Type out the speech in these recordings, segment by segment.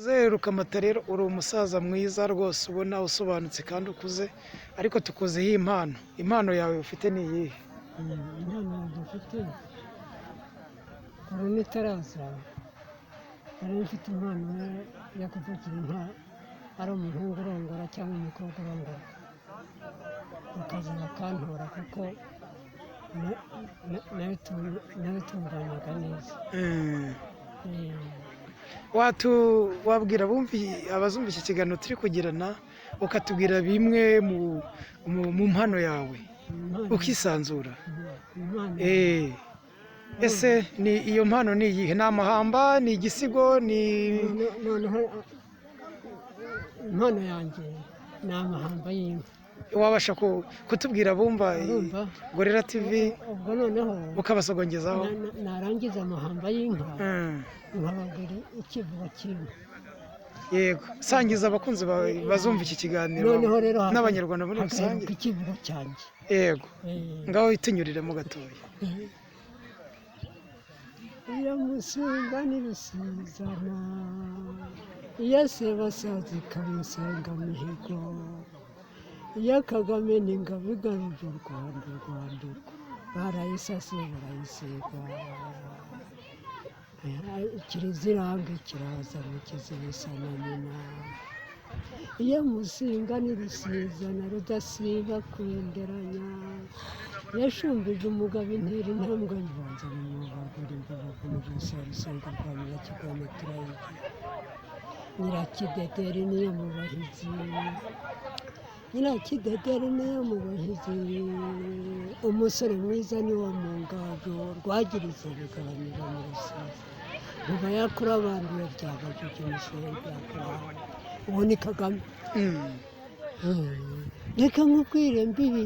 Muzehe Rukamata rero, uri umusaza mwiza rwose, ubona usobanutse kandi ukuze, ariko tukuziho impano. Impano yawe ufite ni iyihe? Impano yanjye mfite, korona itaraza nari mfite impano yo kuvugira inka, ari umuhungu urongora cyangwa umukobwa urongora, bakaza bakantora kuko nabitunganyaga neza. Wabwira abazumva iki kiganiro turi kugirana, ukatubwira bimwe mu mpano yawe, ukisanzura. Impano? Ese ni iyo mpano ni iyihe? Ni amahamba, ni igisigo, ni Noneho impano yanjye ni amahamba y'inka. Wabasha kutubwira abumva Urumva? Gorilla TV, Ubwo noneho ukabasogongezaho? Narangiza amahamba y'inka, nkababwira ikivugo cy'inka. Yego, sangiza abakunzi bawe bazumva iki kiganiro Noneho rero n'Abanyarwanda muri rusange. hagaheruka ikivugo cyanjye. Yego. Ngaho itunyuriremo gatoya. Iyo musinga n'ibisizana, iyo sebasazi ikamusenga mihigo, iyo Kagame n'ingabo igaruje u Rwanda, urwandiko barayisasiye barayisiga, kiriziranga kiraza mu kizibisa na nyina. Iyo musinga n'irusizana rudasiba kwenderanya, yashumbije umugabo intera intambwe nyibanza mu mwuga imbabavu n'ijosi ya Rusengo rwa Nyirakigoma turayigira, Nyirakidederi niyo mu bahizi, Nyirakidederi niyo mu bahizi. Umusore mwiza ni wo mu ngabo rwagiriza bigabanira mu Rusizi, nkuba yakura abantu byabajije imisoro yakura, uwo ni Kagame. Reka nkubwire, mbibi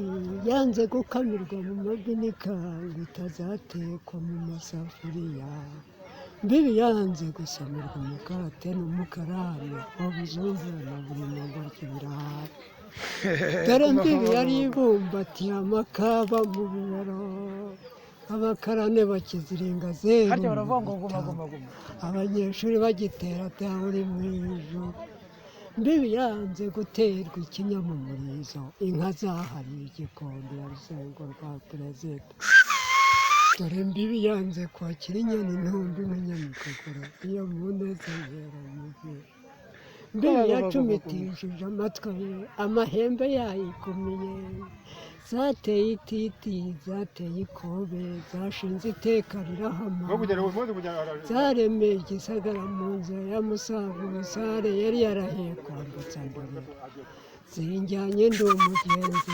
yanze gukamirwa mu mabinika ngo itazatekwa mu masafuriya. Mbibi yanze gusomerwa umukate n'umukarani wabuzumva na buri ngo ry'ibirayi. Dore mbibi yari ibumbatiye amakaba mu bibero, abakarane bakiziringa zeru. Harya baravuga ngo guma guma guma. Abanyeshuri bagitera uri mu ijuru. Mbibi yanze guterwa ikinya mu murizo, inka zahariye igikondo ya Rusengo rwa perezida. Dore mbibi yanze kwakira inyana intumbi nk'inyamikogoro, iyo mu neza yera mugi. Mbibi yacumitishije amatwi amahembe yayigumiye, zateye ititi, zateye ikobe, zashinze iteka rirahama, zaremeye igisagara mu nzira ya Musaga. Umusare yari yarahiye kwambutsa Ndorera, zinjyanye ndi umugenzi,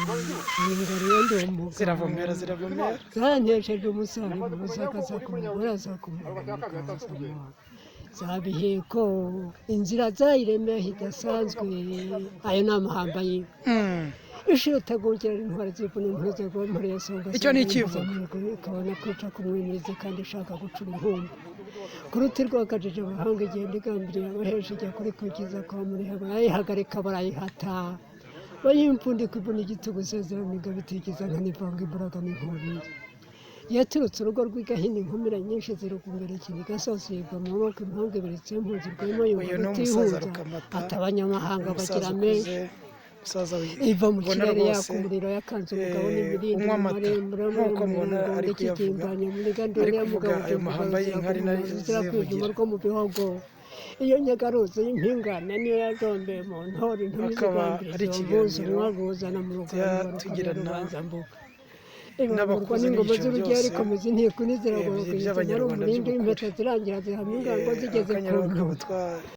zingariye ndi umugabo. Ziravumera, ziravumera. Zantesheje umusare mu Busaka, aza ku mugore, aza ku mugabo, zabiheko inzira zayiremeye idasanzwe. Ayo ni amahamba y'inka. Ishirutagungera intwari zivuna impuruza rwa yasonga. Icyo ni icyivugo. Ikabona kwica kumwimiriza kandi ishaka gucura inkumbi ku ruti rwakajije abahanga, igenda igambiriye abahesha, ijya kuri kwikiza kwa Muriha, barayihagarika barayihata, bayimpfundika ivuna igitugu, isezerano ingabo itikiza nkanivanga imbaraga n'inkubiri. Yaturutse urugo rw'igahini, inkumira nyinshi zirugumbira ikiniga sosiyega mu maboko, impanga ibiretse impunzi rwema Uyu yumva ni umusaza rutihunza Rukamata, ati abanyamahanga umusaza bagira menshi. ukuze, umusaza Iva mu ubona kirere rwose yaka umuriro, yakanze umugabo n'imirindi unywa amata maremare nk'uko mubona ari kuyavuga, ari kuvuga ayo mahamba y'inka ari nayo zira kwijuma zivugira. Rwo mu bihogo, iyo nyagaruzi y'impingane niyo yajombeye mu ntore intumi Akaba ari zigambiriza ubuzi ikiganiro umwaguza mu rugamba tugirana rubanza mbuga ibangurwa n'abakuze n'ingoma n'ibyiciro z'urugero byose, ikomeza inteko n'iziragororwa by'Abanyarwanda umurindi by'ubukure. w'impeta zirangira zihamya ingango zigeze Akanya ku rero tukaba ntugu.